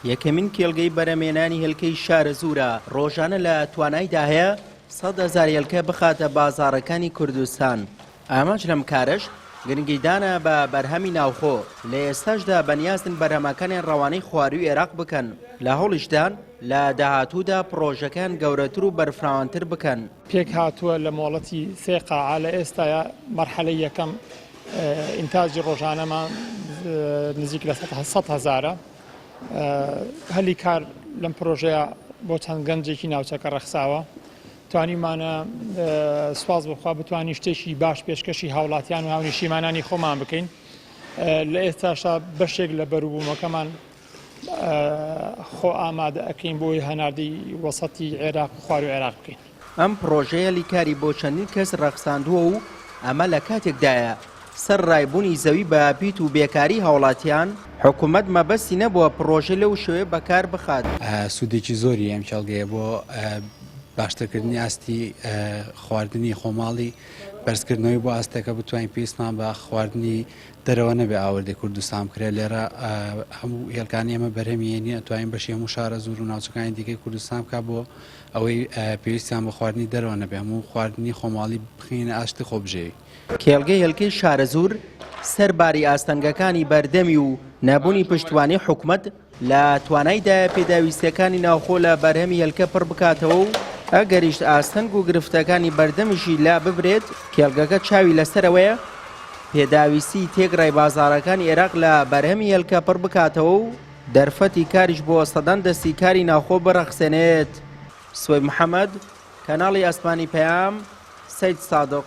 یەکەمین کێڵگەی بەرهەمهێنانی هێلکەی شارەزوورە، ڕۆژانە لە توانایدا هەیە 100,000 هێلکە بخاتە بازاڕەکانی کوردستان، ئامانج لەم کارەش گرنگیدانە بە بەرهەمی ناوخۆ، لە ئێستاشدا بەنیازن بەرهەمەکانیان ڕەوانەی خوارووی عێراق بکەن، لە هەوڵیشدان لە داهاتوودا پڕۆژەکەیان گەورەتر و بەرفراوانتر بکەن. پێکهاتووە لە مۆڵەتی سێ قاعە، لە ئێستایا مەرحەلەی یەکەم ئینتاجی ڕۆژانەمان نزیک لە 100 هەزارە. هەلی کار لەم پرۆژەیە بۆ چەند گەنجێکی ناوچەکە ڕەخساوە. توانیمانە سوپاس بۆ خوا بتوانین شتێکی باش پێشکەشی هاوڵاتیان و هاونیشتیمانانی خۆمان بکەین. لە ئێستاشا بەشێک لە بەروبوومەکەمان خۆ ئامادە ئەکەین بۆی هەناردەی وەسەتی عێراق و خواروی عێراق بکەین. ئەم پڕۆژەیە هەلی کاری بۆ چەندین کەس ڕەخساندووە و ئەمە لە کاتێکدایە سەرەڕای بوونی زەوی بە پیت و بێکاری هاوڵاتیان، حکومەت مەبەستی نەبووە پڕۆژەی لەو شێوەیە بەکار بخات. سوودێکی زۆری ئەم کێڵگەیە بۆ باشترکردنی ئاستی خواردنی خۆماڵی، بەرزکردنەوەی بۆ ئاستێکە بتوانین پێویستمان بە خواردنی دەرەوە نەبێ ئاوردەی کوردستان بکرێت لێرە هەموو هێلکانی ئێمە بەرهەمی هێنین ئەتوانین بەشی هەموو شارەزوور و ناوچەکانی دیکەی کوردستان بکات بۆ ئەوەی پێویستیان بە خواردنی دەرەوە نەبێ هەموو خواردنی خۆماڵی بخەینە ئاستی خۆبژێوی. کێڵگەی هێلکەی شارەزوور سەرباری ئاستەنگەکانی بەردەمی و نەبوونی پشتیوانی حکومەت، لە توانایدایە پێداویستییەکانی ناوخۆ لە بەرهەمی هێلکە پڕ بکاتەوە و ئەگەریش ئاستەنگ و گرفتەکانی بەردەمیشی لا ببرێت، کێڵگەکە چاوی لەسەرەوەیە پێداویستیی تێکڕای بازاڕەکانی عێراق لە بەرهەمی هێلکە پڕ بکاتەوە و دەرفەتی کاریش بۆ سەدان دەستی کاری ناوخۆ بڕەخسێنێت. سوەیب محەمەد، کەناڵی ئاسمانی پەیام، سەیدسادق.